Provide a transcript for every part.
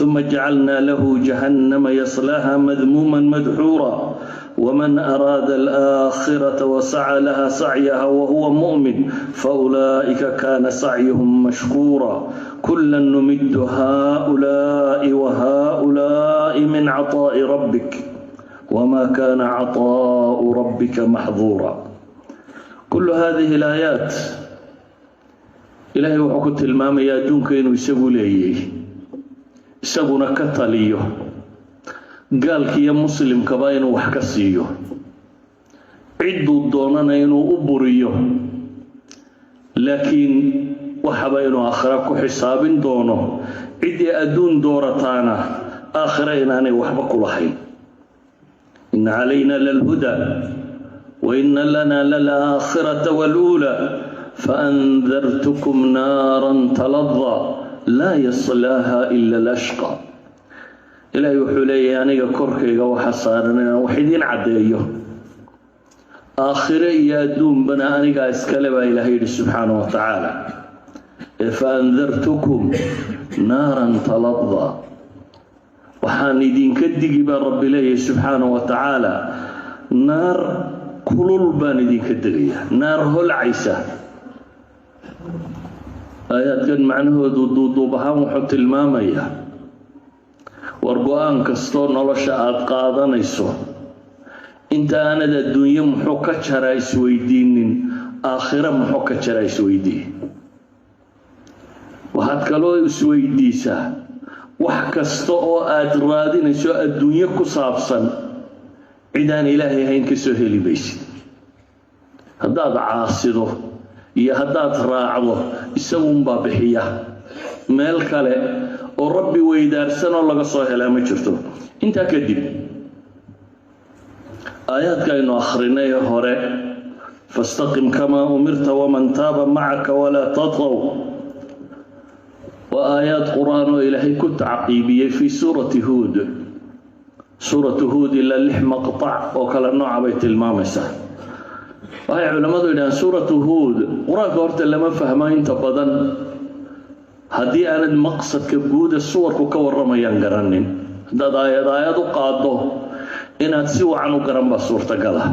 ثuma jacalna lahu jahannama yaslaaha madmuuma madxuura wman araada alaakhirata wasaca laha sacyaha wahuwa mu'min faulaa'ika kana sacyuhum mashkuura. Kula numidu haؤulaa'i wahaؤulaa'i min caطaa'i rabbik, wma kana caطaa'u rabbika maxduura. Kulu hadihi alaayaat Ilaahay wuxuu ku tilmaamayaa adduunka inuu isagu leeyay, isaguna ka taliyo, gaalka iyo muslimkaba inuu wax ka siiyo, cidduu doonana inuu u buriyo, laakiin waxaba inuu aakhira ku xisaabin doono. Ciddii adduun doorataana aakhira inaanay waxba ku lahayn. Ina calayna lalhuda wa ina lana lalaakhirata waluulaa, faandartukum naaran taladaa laa yaslaaha ila alashqa. Ilaahay wuxuu leeyahay: aniga korkayga waxa saaran inaan wax idiin caddeeyo, aakhire iyo adduunbana anigaa iskale, baa Ilaahay yidhi subxaana wa tacaala. Ee faandartukum naaran taladaa, waxaan idinka digi, baa Rabbi leeyahay subxaana wa tacaala, naar kulul baan idinka degaya, naar holcaysa. Aayaadkan macnahoodu duuduub ahaan wuxuu tilmaamayaa: war, go-aan kastoo nolosha aada qaadanayso, inta aanad adduunye muxuu ka jaraa isweydiinin, aakhire muxuu ka jaraa isweydii. Waxaad kaloo isweydiisaa, wax kasta oo aada raadinayso adduunye ku saabsan, cidaan Ilaahay ahayn ka soo heli maysid. Haddaad caasido iyo haddaad raacdo, isagunbaa bixiya. Meel kale oo Rabbi weydaarsanoo laga soo helaa ma jirto. Intaa kadib, aayaadka aynu akhrinay hore, fastaqim kamaa umirta waman taaba macaka walaa tatqow, waa aayaad Qur-aan oo Ilaahay ku tacqiibiyey fii suurati Huud. Suuratu Huud ilaa lix maqtac oo kale nooca bay tilmaamaysaa. Waxay culammadu yidhahaan, suuratu Huud qur-aanka horta lama fahmo inta badan haddii aanad maqsadka guuda suwarku ka warramayaan garanin. Haddaad aayad aayad u qaaddo, inaad si wacan u garan baa suurtagala.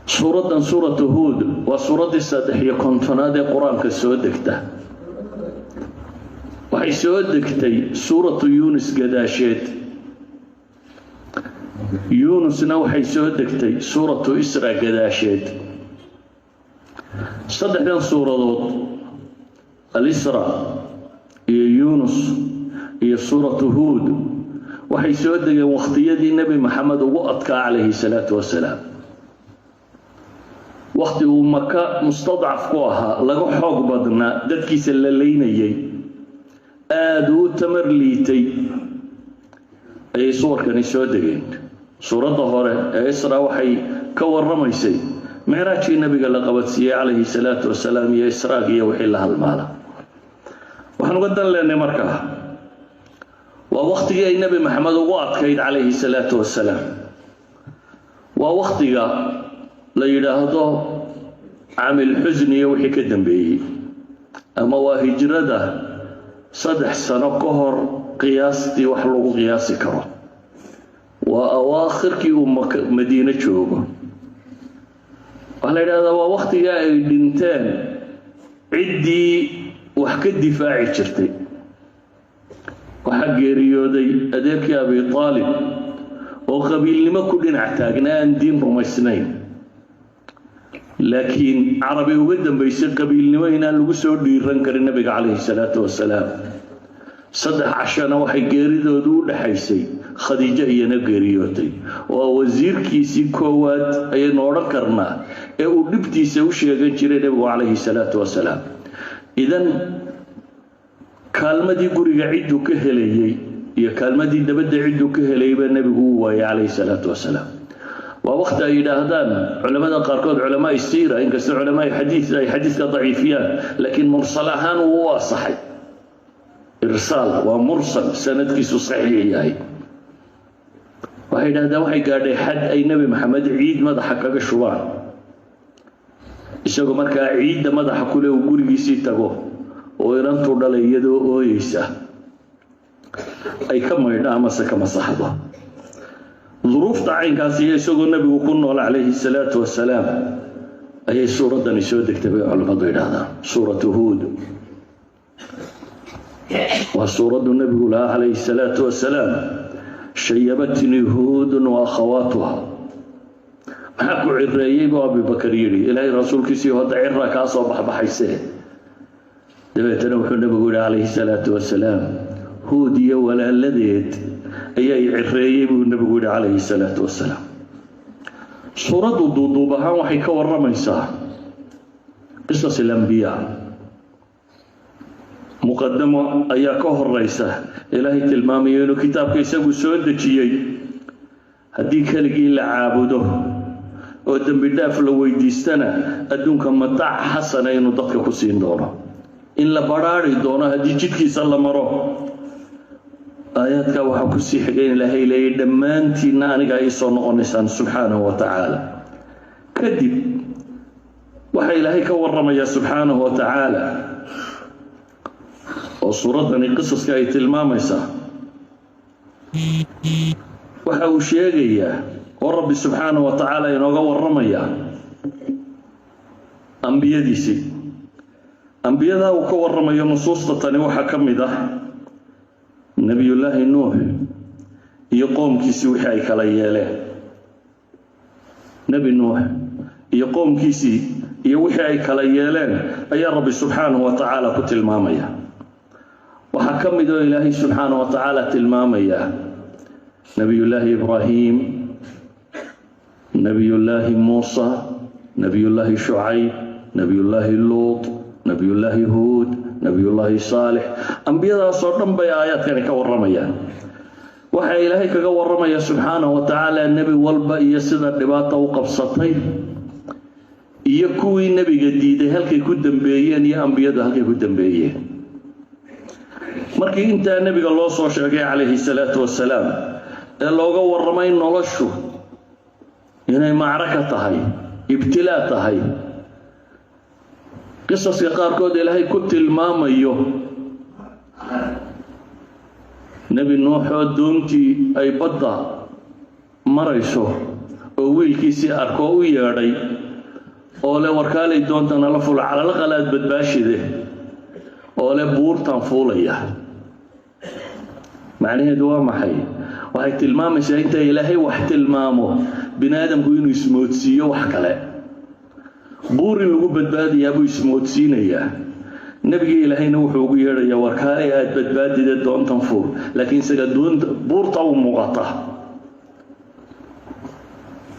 Suuraddan suuratu Huud waa suuraddii 53aad ee qur-aanka soo degta. Waxay soo degtay suuratu Yuunus gadaasheed. Yuunusna waxay soo degtay suuratu Isra gadaasheed. Saddexdan suuradood, Alisra iyo Yuunus iyo suuratu Huud, waxay soo degeen wakhtiyadii Nebi Maxamed ugu adkaa calayhi salaatu wasalaam, wakhti uu Maka mustadcaf ku ahaa, laga xoog badnaa, dadkiisa la leynayay, aada uu tamar liitay ayay suwarkani soo degeen. Suuradda hore ee Isra waxay ka warramaysay micraajkii Nebiga la qabadsiiyey calayhi salaatu wasalaam iyo israag iyo wixii la halmaala. Waxaan uga dan leenay markaa, waa wakhtigii ay Nebi Maxamed ugu adkayd calayhi salaatu wasalaam. Waa wakhtiga la yidhaahdo caamil xusni iyo wixii ka dambeeyey, ama waa hijrada 3 sano ka hor qiyaastii wax lagu qiyaasi karo. Waa awaakhirkii uu Madiine joogo. Waxaa la yidhahdaa waa wakhtiga ay dhinteen ciddii wax ka difaaci jirtay. Waxaa geeriyooday adeerkii Abi Aalib oo qabiilnimo ku dhinac taagnaa, aan diin rumaysnayn, laakiin Carabi uga dambaysay qabiilnimo inaan lagu soo dhiiran karin Nabiga calayhi salaatu wasalaam. 3 cashana waxay geeridoodu u dhaxaysay Khadiijo iyana geeriyootay, oo wasiirkiisii koowaad ayaynu odhan karnaa ee uu dhibtiisa u sheegan jiray Nebigu calayhi salaatu wasalaam. Idan kaalmadii guriga cidduu ka helayey iyo kaalmadii dabadda cidduu ka helayay baa Nebigu uu waayay calayhi salaatu wasalaam. Waa wakti ay yidhaahdaan culamada qaarkood, culamaa siira, inkastoo culamaa xadiid ay xadiidka daciifiyaan, laakiin mursal ahaan wuu u asaxay. Irsaal waa mursal sanadkiisu saxiix yahay. Waxay yidhahdaan waxay gaadhay xad ay Nebi Maxamed ciid madaxa kaga shubaan, isagoo markaa ciidda madaxa kule uu gurigiisii tago oo inantuu dhalay iyadoo ooyeysa. Ay ka maydho amase ka masaxdo. Duruufta caynkaas iyo isagoo Nebigu ku nool, calayhi salaatu wasalaam, ayay suuraddani soo degtay, bay culimmadu yidhaahdaan. Suuratu Huud waa suuraddu Nebigu lahaa, calayhi salaatu wasalaam, "Shayabatnii Huudun wa akhawaatuha." "Maxaa ku cireeyey?" buu Abubakar yidhi. "Ilaahay rasuulkiisii, hadda cira kaa soo baxbaxayse." Dabeetana wuxuu Nebigu yihi, calayhi salaatu wasalaam, "Huud iyo walaaladeed ayaa i cireeyey," buu Nebigu yihi, calayhi salaatu wasalaam. Suuraddu duuduub ahaan waxay ka waramaysaa qisas alambiyaa. Muqadamo ayaa ka horeysa. Ilaahay tilmaamayo inuu kitaabka isagu soo dejiyey, haddii keligii la caabudo oo dembi dhaaf la weydiistana, adduunka mataac xasana inuu dadka ku siin doono, in la badhaari doono haddii jidkiisa la maro. Aayaadka waxaa kusii xigay in Ilaahay leeyay, "Dhammaantiinna anigaa ii soo noqonaysaan," subxaanahu wa tacaala. Kadib waxaa Ilaahay ka waramayaa, subxaanahu wa tacaala, oo suuraddani qisaska ay tilmaamaysaa, waxa uu sheegayaa oo Rabbi subxaanahu wa tacaala inooga waramayaa ambiyadiisii. Ambiyadaa uu ka waramayo nusuusta tani waxaa ka mid ah Nebiyullaahi Nuux iyo qoomkiisii, wixii ay kala yeeleen. Nebi Nuux iyo qoomkiisii iyo wixii ay kala yeeleen ayaa Rabbi subxaanahu wa tacaala ku tilmaamaya. Waxaa ka mid oo Ilaahay subxaanahu wa tacaala tilmaamaya Nebiyullaahi Ibraahim, Nebiyullaahi Muusa, Nebiyullaahi Shucayb, Nebiyullaahi Luut, Nebiyullaahi Huud, Nebiyullaahi Saalix. Ambiyadaasoo dhan bay aayaadkani ka warramayaan. Waxaa Ilaahay kaga warramaya, subxaanahu wa tacaala, nebi walba iyo sida dhibaata u qabsatay, iyo kuwii nebiga diiday halkay ku dambeeyeen, iyo ambiyadu halkay ku dambeeyeen. Markii intaa nebiga loo soo sheegay, calayhi salaatu wasalaam, ee looga warramay noloshu inay macraka tahay, ibtilaa tahay, qisaska qaarkood Ilaahay ku tilmaamayo Nebi Nuuxoo doontii ay badda marayso oo wiilkiisii arkoo u yeedhay oo le, "Warkaalay, doonta nala fuula, calal qalaad badbaashide," oo le, "Buurtan fuulaya." Macnaheedu waa maxay? Waxay tilmaamaysaa inta Ilaahay wax tilmaamo, bini aadamku inuu ismoodsiiyo wax kale. Buur in lagu badbaadayaa buu ismoodsiinayaa. Nebigii Ilaahayna wuxuu ugu yeedhayaa, "Warkaalay, aad badbaadide, doontan fuul." Laakiin isaga doonta buurta u muuqata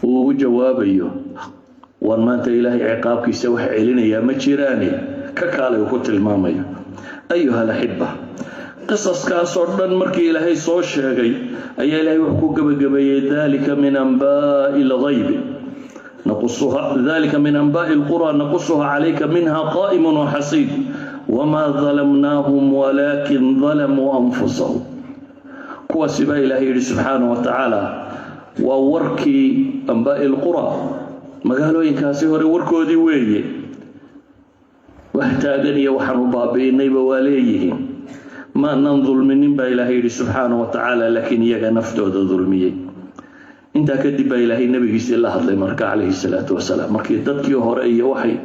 uu ugu jawaabayo, "War maanta Ilaahay ciqaabkiisa wax celinayaa ma jiraane, ka kaalay," uu ku tilmaamayo. Ayuha alaxiba, qisaskaasoo dhan markii Ilaahay soo sheegay ayaa Ilahay wuxuu ku gebagabeeyey, "Dalika min anbaai lgaybi naqusuha, dalika min anbaai alqura naqusuha calayka, minha qa'imun waxasiid, wamaa dalamnaahum walaakin dalamuu anfusahum." Kuwaasi baa Ilaahay yidhi, subxaanahu wa tacaala, waa warkii anbaai alqura, magaalooyinkaasi hore warkoodii weeye. Wax taagan iyo waxaanu baabi'inayba waa leeyihiin. Maanan dulminin, baa Ilaahay yidhi, subxaanahu wa tacaala, laakiin iyaga naftooda dulmiyey. Intaa kadib baa Ilaahay nebigiisii la hadlay marka, calayhi salaatu wasalaam. Markii dadkii hore iyo waxay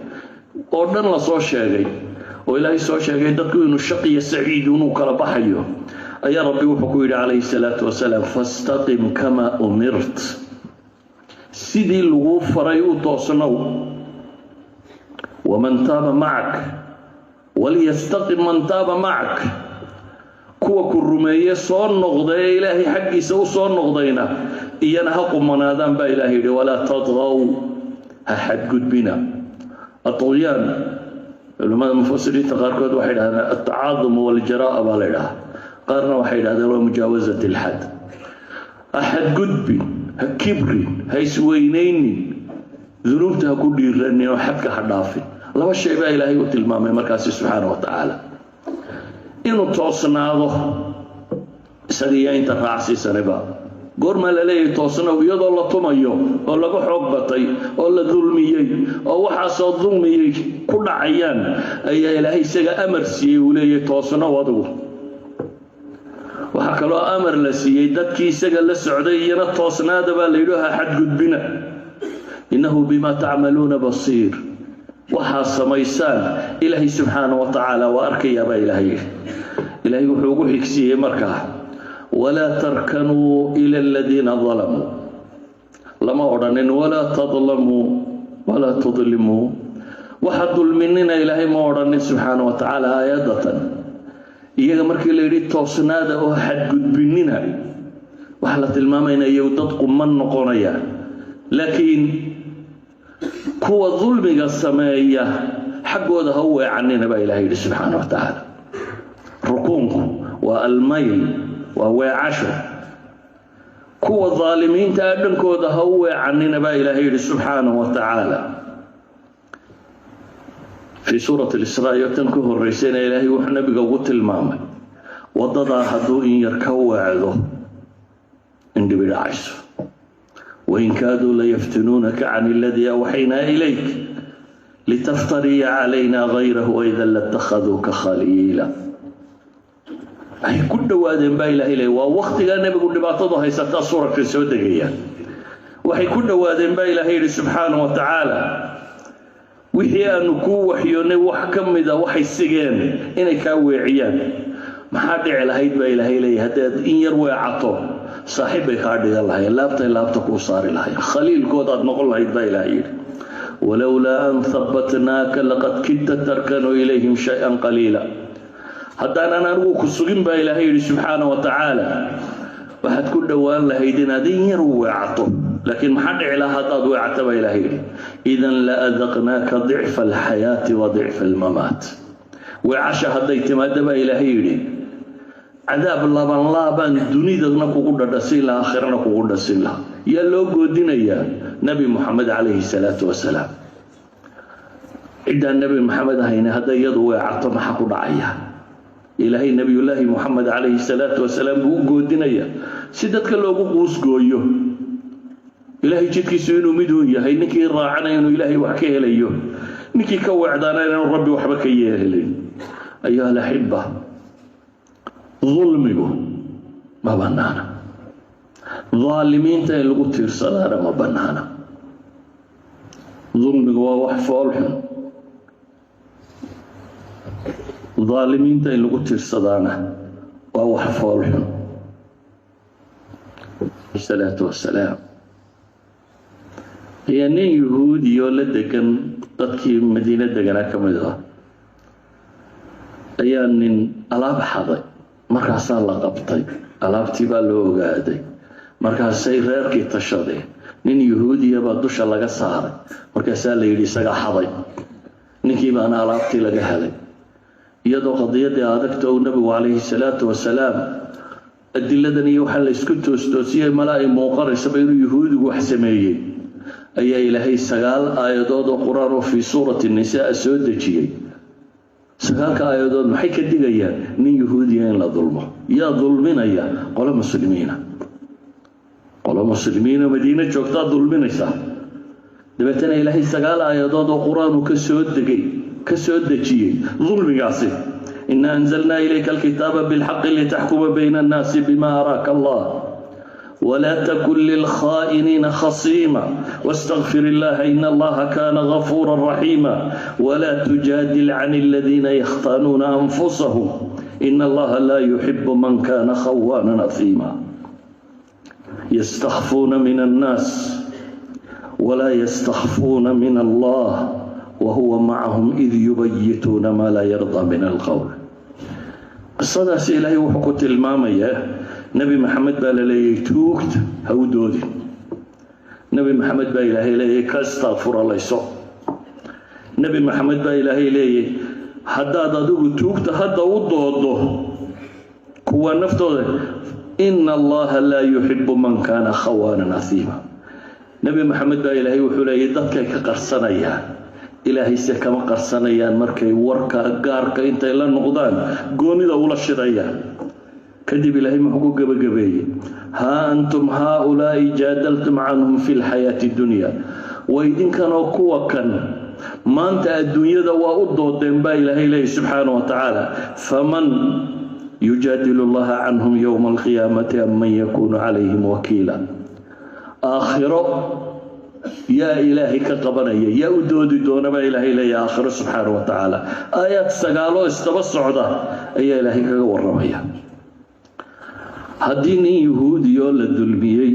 oo dhan lasoo sheegay, oo Ilaahay soo sheegay dadku inuu shaqiyo saciid inuu kala baxayo, ayaa Rabbi wuxuu ku yidhi, calayhi salaatu wasalaam, "Fastaqim kamaa umirt," sidii laguu faray u toosnow, "waman taaba macak, waliyastaqim man taaba macak," kuwa ku rumeeye soo noqda ee Ilaahay xaggiisa u soo noqdayna iyana ha qumanaadaan, baa Ilahay yidhi. "Walaa tadqow," ha xadgudbina. Aطugyaan, culimmada mufasiriinta qaarkood waxay dhahdeen altacaadum waljaraa'a baa la idhahaa, qaarna waxay dhahdeen waa mujaawasat alxad. Ha xadgudbin, ha kibrin, ha isweynaynin, dunuubta ha ku dhiiranin oo xadka ha dhaafin. Laba shay baa Ilaahay u tilmaamay markaasi, subxaana wa tacaala: inuu toosnaado isagiiyo inta raacsiisanayba. Goormaa la leeyahay toosnow, iyadoo la tumayo oo laga xoog batay oo la dulmiyey oo waxaasoo dulmiyey ku dhacayaan, ayaa Ilaahay isaga amar siiyey, uu leeyahay, "Toosnow adigu." Waxaa Waxaa kaloo amar la siiyey dadkii isaga la socday, iyana toosnaada baa la yidhi, ha xadgudbina. إنه بما تعملون بصير. Waxaa samaysaan Ilaahay subxaana wa tacaala waa arkayaa baa Ilaahay yidhi. Ilaahay wuxuu ugu xigsiiyey markaa: ولا تركنوا إلى الذين ظلموا. Lama odhanin ولا تظلموا ولا تظلموا. Waxa dulminina Ilaahay ma odhanin subxaana wa tacaala. Aayadatan iyaga markii la yidhi toosnaada oo xadgudbinina, waxaa la tilmaamayna iyagu dad quman noqonaya, laakiin kuwa dulmiga sameeya xaggooda ha u weecanina baa Ilahay yidhi subxaana wa tacaala. Rukuunku waa الميل, waa weecasho. Kuwa daalimiinta ah dhankooda ha u weecanina baa Ilaahay yidhi subxaana wa tacaala. Fii suurati Alisraa iyo tan ka horeysayna Ilaahay wuxuu nabiga ugu tilmaamay waddadaa hadduu in yar ka weecdo in dhibi dhacayso: وإن كادوا ليفتنونك عن الذي أوحينا إليك لتفتري علينا غيره وإذا لاتخذوك خليلا. Waxay ku dhowaadeen baa Ilahay leey, waa waktigaa nebigu dhibaatadu haysataa suuradka soo degaya. Waxay ku dhowaadeen baa Ilaahay yidhi subxaana wa tacaala, wixii aanu kuu waxyoonnay wax ka mida waxay sigeen inay kaa weeciyaan. Maxaa dhici lahayd baa Ilaahay leeyahy? Haddaad in yar weecato, saaxiib bay kaa dhigan lahayen, laabtay laabta kuu saari lahayen, khaliilkoodaad noqon lahayd baa Ilahay yidhi. ولولا أن ثبتناك لقد كدت تركن إليهم شيئا قليلا. Haddaanan anigu ku sugin baa Ilaahay yidhi subxaana wa tacaala, waxaad ku dhowaan lahayd inaad in yar weecato. Laakiin maxaa dhici lahaa haddaad weecato baa Ilahay yidhi? إذا لأذقناك ضعف الحياة وضعف الممات. Weecasha hadday timaado baa Ilaahay yidhi, cadaab laban laabaan dunidana kugu dhadhasin lahaa, aakhirana kugu dhasin lahaa. Yaa loo goodinayaa? Nebi Moxamed calayhi salaatu wasalaam. Ciddaan Nebi Maxamed ahayna hadday iyadu weecato, maxaa ku dhacaya? Ilaahay Nebiyullaahi Moxamed calayhi salaatu wasalaam buu u goodinaya si dadka loogu quusgooyo Ilaahay jidkiisu inuu midun yahay, ninkii raacana inuu Ilaahay wax ka helayo, ninkii ka weecdaana inaanu Rabbi waxba ka yeelin. أيها الأحبة, dulmigu ma bannaana, daalimiinta in lagu tiirsadaana ma bannaana. Dulmigu waa wax foolxun, daalimiinta in lagu tiirsadaana waa wax foolxun. Salaatu wasalaam ayaa nin Yuhuudiyoo la degan dadkii Madiine deganaa ka mid ah ayaa nin alaab xaday. Markaasaa la qabtay, alaabtii baa loo ogaaday. Markaasay reerkii tashadeen, nin Yuhuudiya baa dusha laga saaray. Markaasaa la yidhi isagaa xaday. Ninkii baana alaabtii laga helay. Iyadoo qadiyadii adagta uu nabigu calayhi salaatu wasalaam adiladan iyo waxaa la isku toostoosiyey mala ay muuqanaysaba inuu Yuhuudigu wax sameeyey, ayaa Ilaahay 9 aayadood oo Qur-aan oo fii suurati Nisaa soo dejiyey. Sagaalka aayadood maxay ka digayaan? Nin Yuhuudiya in la dulmo. Yaa dulminaya? Qolo muslimiina, qolo muslimiina Madiine joogtaa dulminaysa. Dabeetana Ilaahay 9 aayadood oo Qur-aanu ka soo degay, ka soo dejiyey dulmigaasi: إنا أنزلنا إليك الكتاب بالحق لتحكم بين الناس بما أراك الله ولا تكن للخائنين خصيما واستغفر الله إن الله كان غفورا رحيما ولا تجادل عن الذين يختانون أنفسهم إن الله لا يحب من كان خوانا أثيما. يستخفون من الناس ولا يستخفون من الله وهو معهم إذ يبيتون ما لا يرضى من القول. Qisadaasi Ilaahay wuxuu ku tilmaamayaa Nebi Maxamed baa la leeyahay tuugta ha u doodin. Nebi Maxamed baa Ilaahay leeyahay ka istakfuralayso. Nebi Maxamed baa Ilaahay leeyahay haddaad adigu tuugta hadda u doodo kuwa naftooda, إن الله لا يحب من كان خوانا أثيما. Nebi Maxamed baa Ilaahay wuxuu leeyahay dadkay ka qarsanayaan, Ilaahayse kama qarsanayaan markay warka gaarka intay la noqdaan goonida ula shidayaan. Kadib Ilaahay muxuu ku gebagabeeyey? ها أنتم هؤلاء جادلتم عنهم في الحياة الدنيا. Waa idinkanoo kuwa kan maanta adduunyada waa u doodeen baa Ilaahay leeyahy subxaana wa tacaala. فمن يجادل الله عنهم يوم القيامة أم من يكون عليهم وكيلا. Aakhiro yaa Ilaahay ka qabanaya? Yaa u doodi doona baa Ilaahay leeya aakhiro subxaana wa tacaala? Aayaad sagaaloo isdaba socda ayaa Ilaahay kaga warramaya. Haddii nin Yahuudiyoo la dulmiyey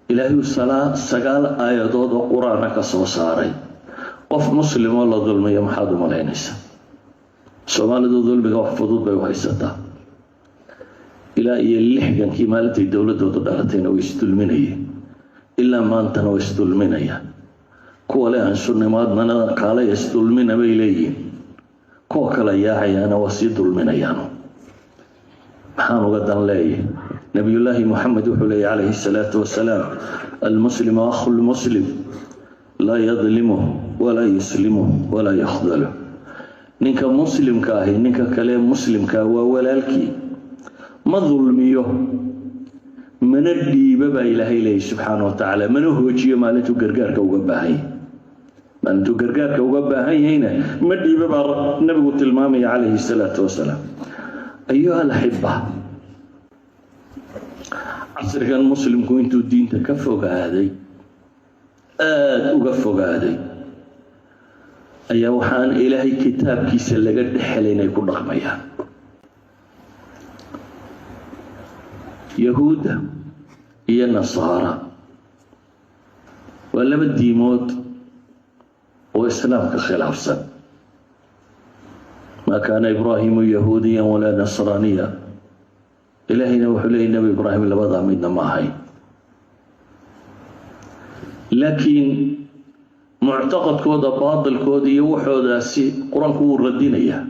Ilaahay uu sagaal aayadood oo Qur-aana ka soo saaray, qof muslimoo la dulmiyo maxaad u malaynaysaa? Soomaalidu dulmiga wax fudud bay u haysataa. Ilaa iyo 60kii, maalintay dowladoodu dhalatayna, way isdulminayeen, ilaa maantana way isdulminayaan. Kuwa le aan sunnimaadnana kaalay isdulmina bay leeyihiin, kuwa kala yaacayaana waa sii dulminayaan. Maxaan uga dan leeyahay? Nabiyullaahi Moxamed wuxuu leeyay calayhi الsalaatu wasalaam: المسلم أخو المسلم لا يظلمه ولا يسلمه ولا يخذله. Ninka muslimka ahi ninka kale muslimkaa waa walaalkii, ma dulmiyo, mana dhiiba baa Ilaahay leeyay subxaana wa tacaala, mana hoojiyo maalintuu gargaarka uga baahan yahay. Maalintuu gargaarka uga baahan yahayna ma dhiiba baa nabigu tilmaamaya calayhi salaatu wasalaam. أيها الأحبة, casrigan muslimku intuu diinta ka fogaaday, aada uga fogaaday, ayaa waxaan Ilaahay kitaabkiisa laga dhexelay inay ku dhaqmayaan. Yahuudda iyo Nasaara waa laba diimood oo Islaamka khilaafsan. ما كان إبراهيم يهوديا ولا نصرانيا. Ilaahayna wuxuu leeyay Nebi Ibraahim labadaa midna ma ahayn, laakiin muctaqadkooda, baatilkooda iyo waxoodaasi Qur-aanku wuu radinayaa.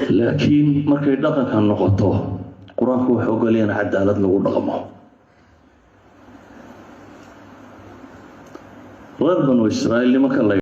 Laakiin markay dhaqanka noqoto, Qur-aanku wuxuu ogolaya in cadaalad lagu dhaqmo. Reer Banu Israa'iil nimanka la